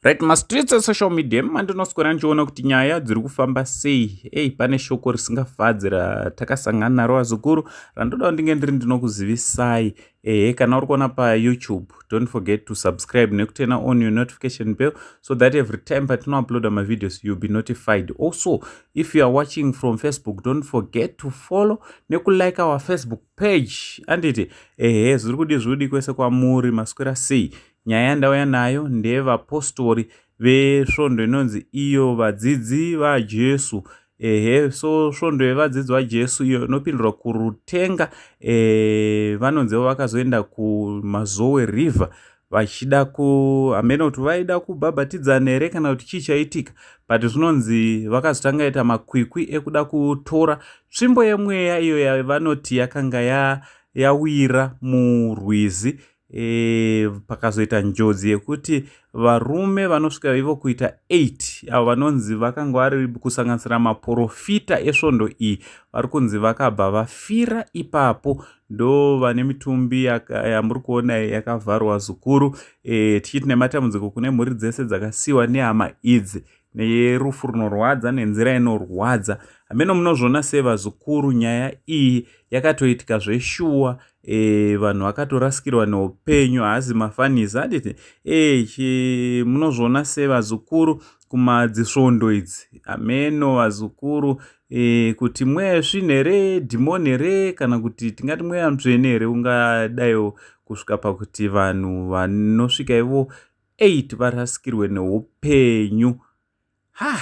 Right, mastreets esocial media mandinoswera ndichiona kuti nyaya dziri kufamba sei. Ei, pane shoko risingafadzi ratakasangana naro, vazukuru, randoda ndinge ndiri ndinokuzivisai. Ehe, kana uri kuona paYouTube, don't forget to subscribe nekuturn on your notification bell so that every time patinouploada mavideos, you'll be notified. Also, if you are watching from Facebook, don't forget to follow nekulike our Facebook page, anditi? Ehe, zviri kudi zviri kwese kwamuri, maswera sei? Nyaya yandauya nayo ndeyevapostori vesvondo inonzi iyo Vadzidzi vaJesu. Ehe, so svondo yevadzidzi vaJesu iyo inopindurwa kuRutenga. Vanonzivo vakazoenda kuMazowe River vachida ku, hamene kuti vaida kubhabhatidzana here kana kuti chii chaitika, but zvinonzi vakazotanga ita makwikwi ekuda kutora tsvimbo yemweya iyo yavanoti yakanga yawira murwizi. Pakazoita njodzi yekuti varume vanosvika ivo kuita 8, avo vanonzi vakanga vari kusanganisira maprofita esvondo iyi, vari kunzi vakabva vafira ipapo. Ndo vane mitumbi yamuri kuona yakavharwa zukuru. Tichiti nematambudziko kune mhuri dzese dzakasiyiwa nehama idzi nerufu runorwadza nenzira inorwadza. Hameno munozviona sei, vazukuru? Nyaya iyi yakatoitika zveshuwa. Vanhu vakatorasikirwa neupenyu, haazi mafanisi, handiti? Munozviona sei, vazukuru, kumadzisvondo idzi? Hameno, vazukuru, kuti mweya yesvina here, dhimoni here, kana kuti tingati mweya mutsvene here ungadaiwo kusvika pakuti vanhu vanosvika ivo 8 varasikirwe neupenyu? Ha,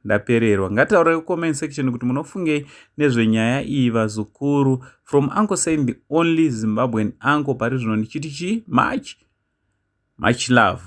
ndapererwa. Ngataurai kucomment section kuti munofungei nezvenyaya iyi, vazukuru. From Uncle Saint, the only Zimbabwean uncle pari zvino, ndichiti chi much much love.